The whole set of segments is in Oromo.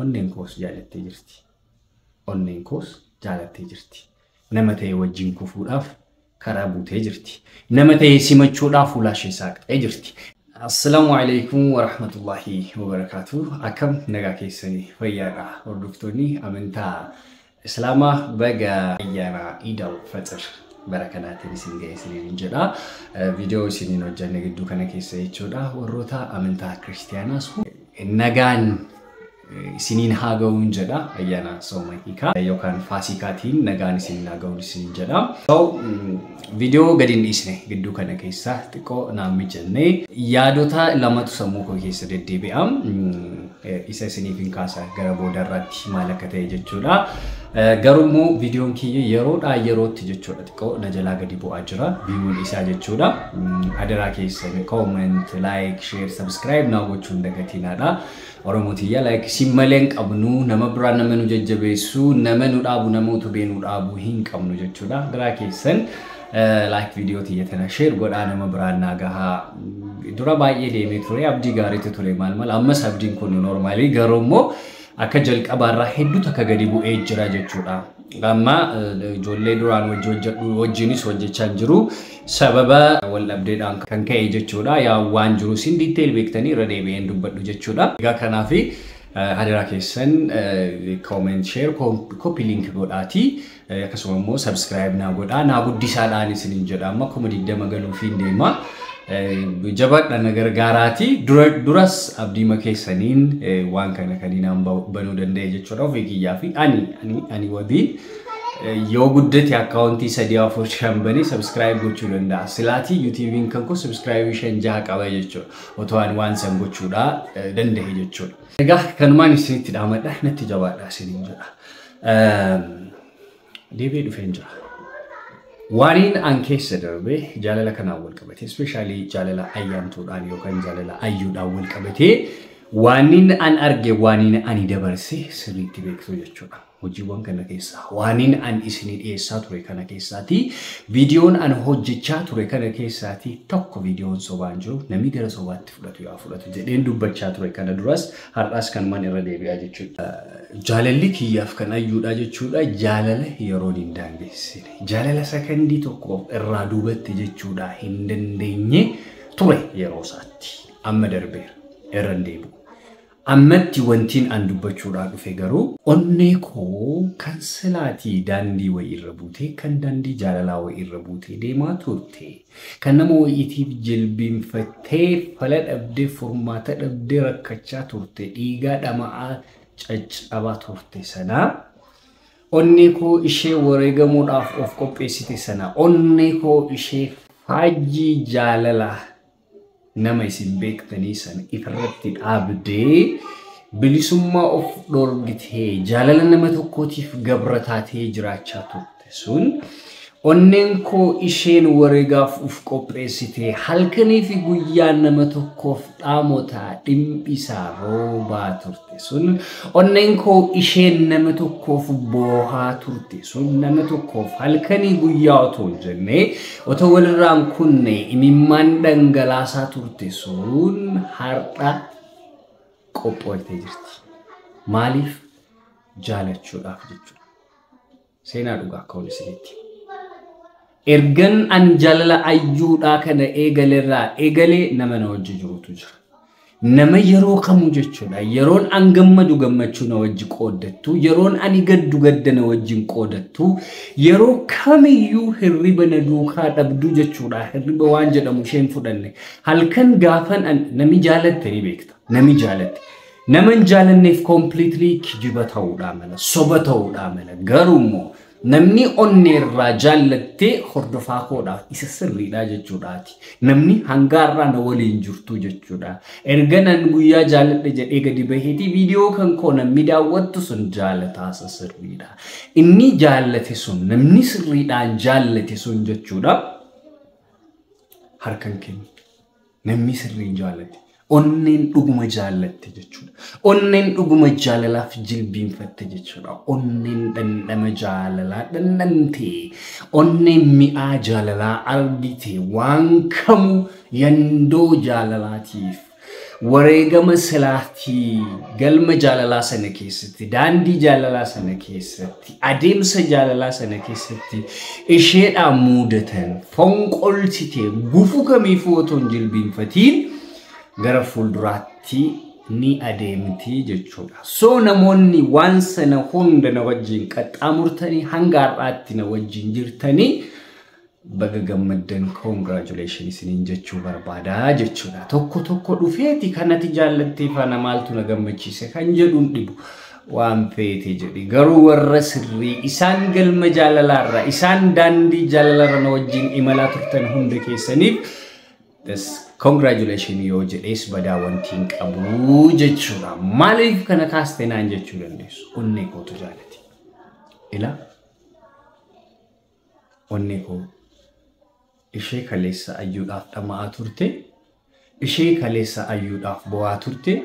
Onneen koos jaalattee jirti. Onneen koos jaalattee jirti. Nama ta'e wajjin kufuudhaaf karaa buutee jirti. Nama ta'e simachuudhaaf fuula ishee saaqxee jirti. Assalaamu alaikum warahmatullahi wabarakaatu. Akkam nagaa keessanii fayyaadha. Hordoftoonni amantaa Islaamaa baga ayyaana Iidal Faxir bara kanaatiin isin ga'e isiniin jedha. Viidiyoo isiniin hojjenne gidduu kana keessa jechuudha. Warroota amantaa kiristiyaanaas nagaan isiniin haa ga'uun jedha. Ayyaana sooma hiikaa yookaan faasikaatiin nagaan isiniin haa ga'uun isiniin jedha. Viidiyoo gadi hin dhiisne gidduu kana keessa xiqqoo naan mijannee yaadota lamatu sammuu koo keessa deddeebi'a. Isa isiniif hin kaasa gara boodarratti maal akka ta'e jechuudha. Garuu immoo viidiyoon kiyya yeroodhaa yerootti jechuudha xiqqoo na jalaa gadi bu'aa jira viewuun isaa jechuudha. Adaraa keessan comment, like, share, subscribe naa gochuu hin dagatinaadha. Oromoo tiyya like isin malee hin qabnu, nama biraa nama nu jajjabeessu, nama nu dhaabu, nama utubee nu dhaabu hin qabnu jechuudha. Adaraa keessan like viidiyoo tiyya tana share godhaa nama biraan naa gahaa. Dura baay'ee deemee ture, abdii gaariitu ture maal maal, ammas abdiin kun normaalii, garuu immoo akka jalqabaarraa hedduu takka gadi bu'ee jira jechuudha. Amma ijoollee duraan wajji hojjedhu wajjinis hojjechaa hin jiru. Sababa wal dhabdeedhaan kan ka'e jechuudha. Yaa waan jiru isin detail beektanii irra deebi'een dubbadhu jechuudha. Egaa kanaaf hadaraa keessan comment, share, copy link godhaati. Akkasuma immoo subscribe naa godhaa. Naa guddisaadhaan isiniin jedha. Amma 20,000 galuuf hin deema. Jabaadha na gargaaraati. Duras abdiima keessaniin waan kana kan naan banuu danda'e jechuudha. Ofii kiyyaa fi ani wabiin yoo guddate akkaawuntii 3 4 5 banee subscribe gochuu danda'a. Silaatii YouTube'n kan koo subscribe 5 6 qaba jechuudha. Otoo ani waan san gochuudha danda'e jechuudha. Egaa kanumaan isinitti dhaamadha, natti jabaadha isiniin jedha. Deebi'ee dhufeen jira. Waaniin an keessa darbe jaalala kanaan wal qabatee, especially jaalala ayyaantuudhaan yookaan jaalala ayyuudhaan wal qabatee, waaniin an arge, waaniin ani dabarse sirriitti beektu jechuudha. Hojiiwwan kana keessaa waaniin an isinii dhiyeessaa ture kana keessaati, viidiyoon an hojjechaa ture kana keessaati tokko viidiyoon sobaan jiru, namni gara sobaatti fudhatu yaa fudhatu jedheen dubbachaa ture kana duras, har'as kanumaan irra deebi'aa jechuudha. Jaalalli kiyyaaf kan ayyuudha jechuudha. Jaalala yeroon hin daangessine. Jaalala sakandii tokko irraa duubatti jechuudha hin dandeenye ture yeroo isaatti. Amma darbeera. Irra hin deebi'u. Ammatti wantiin an dubbachuudhaan dhufe garuu onnee koo kan silaatii daandii wayii irra buutee, kan daandii jaalalaa wayii irra buutee deemaa turte, kan nama wayiitiif jilbiinfattee fala dhabdee furmaata dhabdee rakkachaa turte, dhiigaa dhama'aa caccabaa turte sanaa, onnee koo ishee wareegamuudhaaf of qopheessite sana, onnee koo ishee faajjii jaalalaa nama isin beektanii sana ifirratti dhaabdee bilisummaa of dhorgitee jaalala nama tokkootiif gabra taatee jiraachaa turte sun, onneen koo isheen wareegaaf of qopheessitee halkanii fi guyyaa nama tokkoof dhaamotaa dhimbisaa roobaa turte sun, onneen koo isheen nama tokkoof boohaa turte sun, nama tokkoof halkanii guyyaa otoo hin jenne, otoo walirraan kunne imimmaan dhangalaasaa turte sun har'a qophooftee jirti. Maaliif? Jaalachuudhaaf jechuudha. Seenaa dhugaa akka isinitti. Ergan an jaalala ayyuudhaa kana eegalerraa eegalee nama na wajji jirutu jira. Nama yeroo kamuu jechuudha. Yeroon an gammadu gammachuu na wajji qooddattu. Yeroon ani gaddu gadda na wajjin qoodattu. Yeroo kamiyyuu hirriba na duukaa dhabdu jechuudha. Hirriba waan jedhamu isheen fudhanne. Halkan gaafan an nami jaalatte ni beekta. Nami jaalatte. Nama hin jaalanneef completely kijiba ta'uudhaa mala. Soba ta'uudhaa mala. Garuu immoo namni onneerraa jaallattee hordofaa koodhaaf isa sirriidha jechuudhaati. Namni hangaarraa na waliin jirtu jechuudha. Erga nan guyyaa jaalladhe jedhee gadi baheeti viidiyoo kan koo namni daawwattu sun jaalataa isa sirriidha. Inni jaallate sun, namni sirriidhaan jaallate sun jechuudha. Harkan keenya namni sirriin jaallate. Onneen dhuguma jaallatte jechuudha. Onneen dhuguma jaalalaaf jilbiinfatte jechuudha. Onneen dhandhama jaalalaa dhandhamte. Onneen mi'aa jaalalaa argite, waan kamuu yandoo jaalalaatiif, Wareegama silaatii galma jaalalaa sana keessatti, daandii jaalalaa sana keessatti, adeemsa jaalalaa sana keessatti isheedhaan mudatan fonqolchitee gufuu kamiifuu otoo hin jilbiinfatiin gara fuulduraatti ni adeemti jechuudha. So namoonni waan sana hunda na wajjin qaxxaamurtanii hanga har'aatti na wajjin jirtanii baga gammaddan, congratulations isiniin jechuu barbaadaa jechuudha. Tokko tokko dhufeeti kanatti jaallattee faana maaltu na gammachiise kan jedhuun dhibu waan feete jedhi. Garuu warra sirrii isaan galma jaalalaarra, isaan daandii jaalalaarra na wajjin imalaa turtan hunda keessaniif congratulations yoo jedhees badaa wanti hin qabu jechuudha. Maaliif kana kaaste naan jechuu dandeessu? Onnee kootu jaalati. Ilaa, onnee koo ishee kaleessa ayyuudhaaf dhama'aa turte, ishee kaleessa ayyuudhaaf bo'aa turte,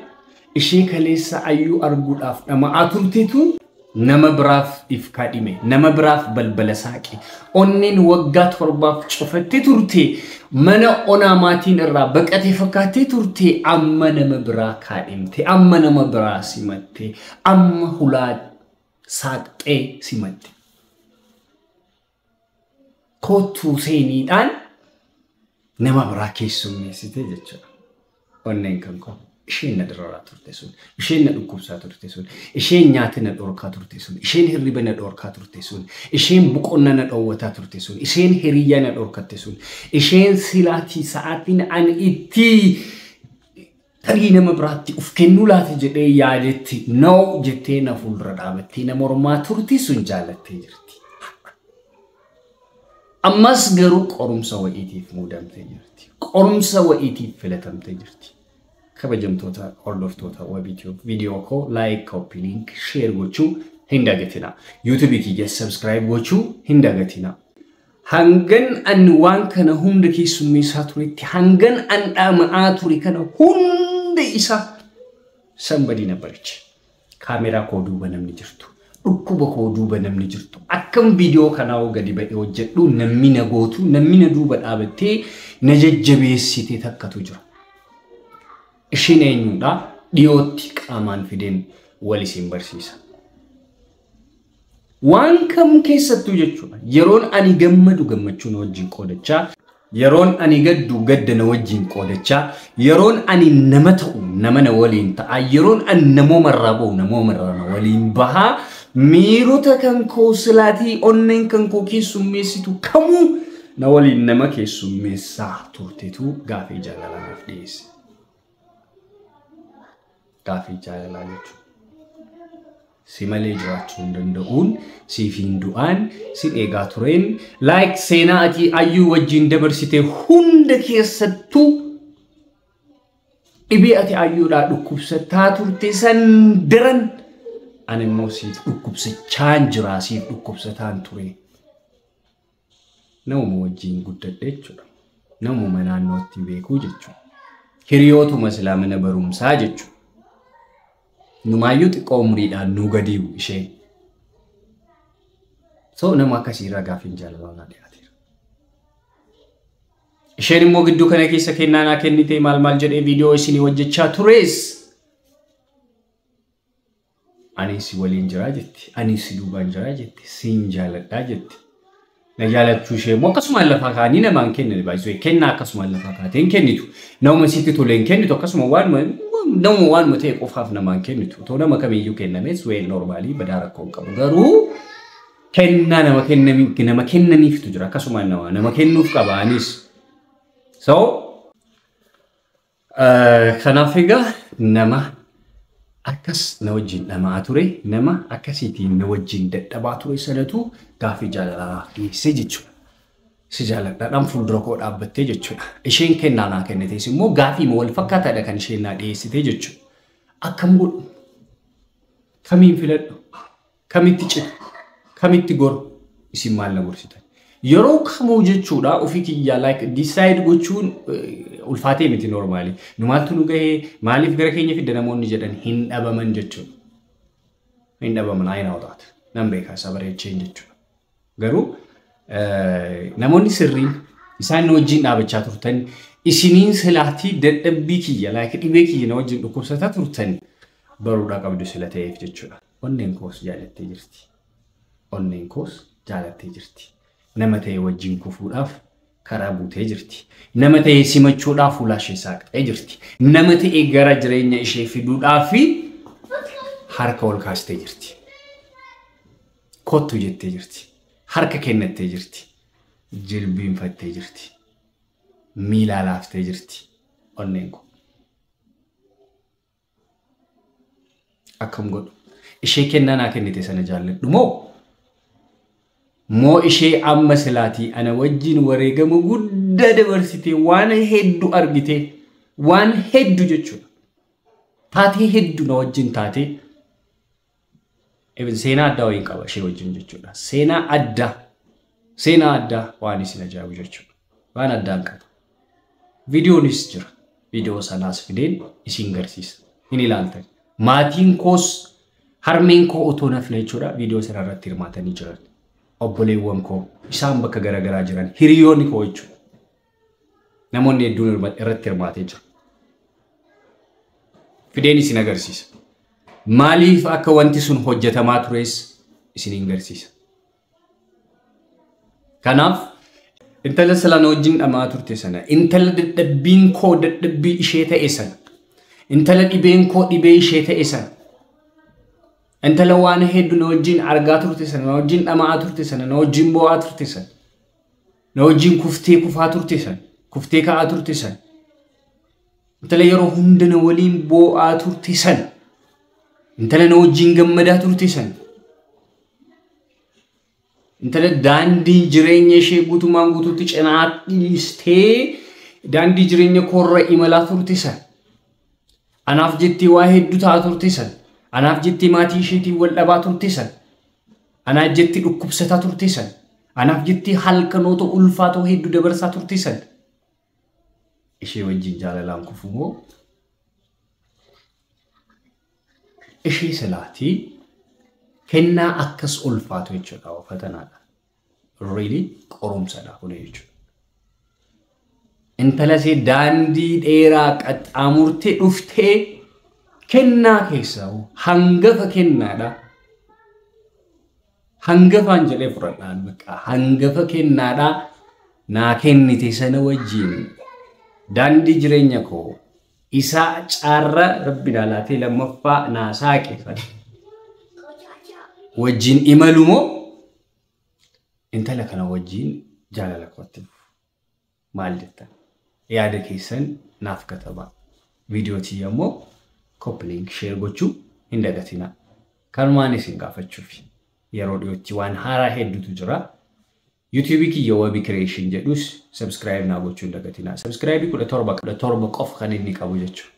ishee kaleessa ayyuu arguudhaaf dhama'aa turtetu nama biraaf if kaadhime, nama biraaf balbala saaqe. Onneen waggaa 7f cufattee turte, mana onaa maatiin irraa baqatee fakkaattee turte, amma nama biraa kaadhimte, amma nama biraa simatte, amma hulaa saaqxee simatte. Kottuu seeniidhaan nama biraa keessummeessite jechuudha. Onneen kan koo isheen na dararaa turte sun, isheen na dhukkubsaa turte sun, isheen nyaata na dhorkaa turte sun, isheen hirriba na dhorkaa turte sun, isheen boqonnaa na dhoowwataa turte sun, isheen hiriyyaa na dhorkatte sun, isheen silaatii sa'aatiin ani itti tarii nama biraatti uf kennuu laata jedhee yaadetti no jettee na fuuldura dhaabattee na mormaa turte sun jaalattee jirti. Ammas garuu qorumsa wa'iitiif muudamtee jirti. Qorumsa wa'iitiif filatamtee jirti. Kabajamtoota hordoftoota Wabii viidiyoo koo like, copy link, share gochuu hin dagatinaa. YouTube kiyya subscribe gochuu hin dagatinaa. Hangan ani waan kana hunda keessummeessaa turetti, hangan an dhama'aa ture kana hunda isa somebody na bariche. Kaameraa koo duuba namni jirtu, dhukkuba koo duuba namni jirtu, akkam viidiyoo kanaa gadi ba'ee hojjedhu namni na gootu, namni na duuba dhaabattee na jajjabeessite takkatu jira. Isheen eenyudha? Dhiyootti qaamaan fideen wal isin barsiisa. Waan kam keessattuu jechuudha. Yeroon ani gammadu gammachuu na wajjin qoodachaa, yeroon ani gaddu gadda na wajjin qoodachaa, yeroon ani nama ta'u nama na waliin ta'a, yeroon ani namoomarraa ba'u namoomarraa na waliin bahaa, miirota kan koo silaatii onneen kan koo keessummeessitu kamuu na waliin nama keessummeessaa turtetu gaafii jaalalaa naaf dhiyeesse. Gaafii jaalalaa jechuudha. Si malee jiraachuu hin danda'uun, siif hin du'aan, si eegaa tureen, like seenaa ati ayyuu wajjin dabarsite hunda keessattuu dhibee ati ayyuudhaa dhukkubsataa turte san daran ani immoo siif dhukkubsachaan jira, siif dhukkubsataan ture. Namuma wajjin guddadhe jechuudha. Namuma naannootti beekuu jechuudha. Hiriyootuma silaa mana barumsaa jechuudha. Numaayyuu xiqqoo umriidhaan nu gadiibu isheen. So nama akkasiirraa gaaffiin jaalalaa naa dhiyaateera. Isheen immoo gidduu kana keessa kennaa naa kennite maal maal jedhee viidiyoo isinii hojjechaa tures. Ani si waliin jiraa jetti. Ani si duubaan jiraa jetti. Siin jaaladhaa jetti. Na jaalachuu ishee immoo akkasumaan lafaa kaanii namaan kennan baay'isuu kennaa akkasumaan lafaa kaatee hin kennitu. Nama sitti tole hin kennitu, akkasuma waanuma nama waanuma ta'e qofaaf namaan kennitu. Otoo nama kamiyyuu kennames well normally badaa rakkoo hin qabu. Garuu kennaa nama nama kennaniiftu jira, akkasumaan nama kennuuf qaba anis. So kanaaf egaa nama akkas na wajjin dhama'aa ture, nama akkasiitiin na wajjin dadhabaa ture sanatu gaaffii jaalalaa dhiyeessee jechuudha. Si jaaladhaadhaan fuuldura koo dhaabbattee jechuudha. Isheen kennaa naa kennites immoo gaaffii wal fakkaataadha kan isheen naa dhiyeessite jechuudha. Akkam godhu? Kamiin filadhu? Kamitti citu? Kamitti goru? Isin maal na gorsitan? Yeroo kamuu jechuudha ofii kiyyaa like decide gochuun ulfaatee miti normally. Nu maaltu nu gahee, maaliif gara keenya fidda namoonni jedhan hin dhabaman jechuudha. Hin dhabaman, I know that. Nan beekaa isa bareecheen jechuudha. Garuu namoonni sirriin isaan nu wajjin dhaabachaa turtan, Isiniin silaatii dadhabbii kiyya like dhibee kiyya na wajjin dhukkubsataa turtan baruudhaa qabdu sila ta'eef jechuudha. Onneen koos jaalattee jirti. Onneen koos jaalattee jirti. Nama ta'e wajjin kufuudhaaf karaa buutee jirti. Nama ta'e simachuudhaaf fuula ishee saaqxee jirti. Nama ta'e gara jireenya ishee fiduudhaaf harka ol kaastee jirti. Kottu jettee jirti. Harka kennattee jirti. Jilbiinfattee jirti. Miila laaftee jirti. Onneen koo. Akkam godhu? Ishee kennaa naa kennite sana jaalladhu moo? Moo ishee amma silaatii ana wajjin wareegama guddaa dabarsitee waan hedduu argitee waan hedduu jechuudha. Taatee hedduu na wajjin taatee seenaa addaa wayiin qaba ishee wajjin jechuudha. Seenaa addaa waan isin ajaa'ibu jechuudha. Waan addaan qaba. Viidiyoonis jira. Viidiyoo sanaas fideen isin garsiisa. Hin ilaaltan. Maatiin koos harmeen koo otoo nafne jechuudha viidiyoo sana irratti hirmaatanii jiran. Obboleewwan koo isaan bakka garaagaraa jiran hiriyoonni koo jechuudha. Namoonni hedduun irratti hirmaatee jiru. Fideen isin agarsiisa. Maaliif akka wanti sun hojjetamaa tures isin agarsiisa. Kanaaf intala silaa na wajjin dhamaa turte sana, intala dadhabbiin koo dadhabbii ishee ta'e sana, intala dhibeen koo dhibee ishee ta'e sana, intala waan hedduu na wajjin argaa turte sana, na wajjin dhama'aa turte sana, na wajjin boo'aa turte sana, na wajjin kuftee kufaa turte sana, kuftee ka'aa turte sana, intala yeroo hunda na waliin boo'aa turte sana, intala na wajjin gammadaa turte sana, intala daandii jireenya ishee guutumaan guutuutti cinaa dhiistee daandii jireenya koorra imalaa turte sana, anaaf jettee waa hedduu ta'aa turte sana, anaaf jettee maatii isheetiin wal dhabaa turte sana, anaaf jettee dhukkubsataa turte sana, anaaf jettee halkanoota ulfaatoo hedduu dabarsaa turte sana, ishee wajjin jaalalaan kufu moo ishee silaatii kennaa akkas ulfaatu jechuudha fatanaadha. Really qorumsadha kun jechuudha. Intala ishee daandii dheeraa qaxxaamurtee dhuftee kennaa keessaa hangafa kennaadha. Hangafaan jedhee fudhadhaan bakka hangafa kennaadha naa kennite sana wajjin daandii jireenya koo isaa caarra rabbi naa laatee lammaffaa naa saaqe sana wajjin imalu moo intala kana wajjin jaalala kootti maal jettan? Yaada keessan naaf katabaa. Viidiyoo tiyya immoo copy link share gochuu hin dagatinaa. Kanumaan isin gaafachuuf yeroo dhiyootti waan haaraa hedduutu jira. YouTube kiyya Wabi Creation jedhus subscribe naa gochuu hin dagatinaa. Subscribe 17 qofa kan inni qabu jechuudha.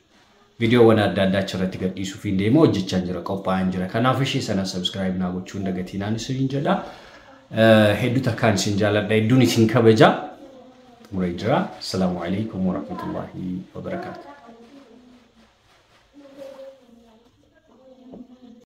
Viidiyoowwan adda addaa achirratti gadhiisuuf hin deemu hojjechaa jira qophaa'aa jira. Kanaaf ishee sana subscribe naa gochuu hin dagatinaan isin jedha. Hedduu takkaan isin jaalladha hedduun isin kabaja. Xumuree jira. Assalaamu alaikum warahmatullahi wabarakaatuh.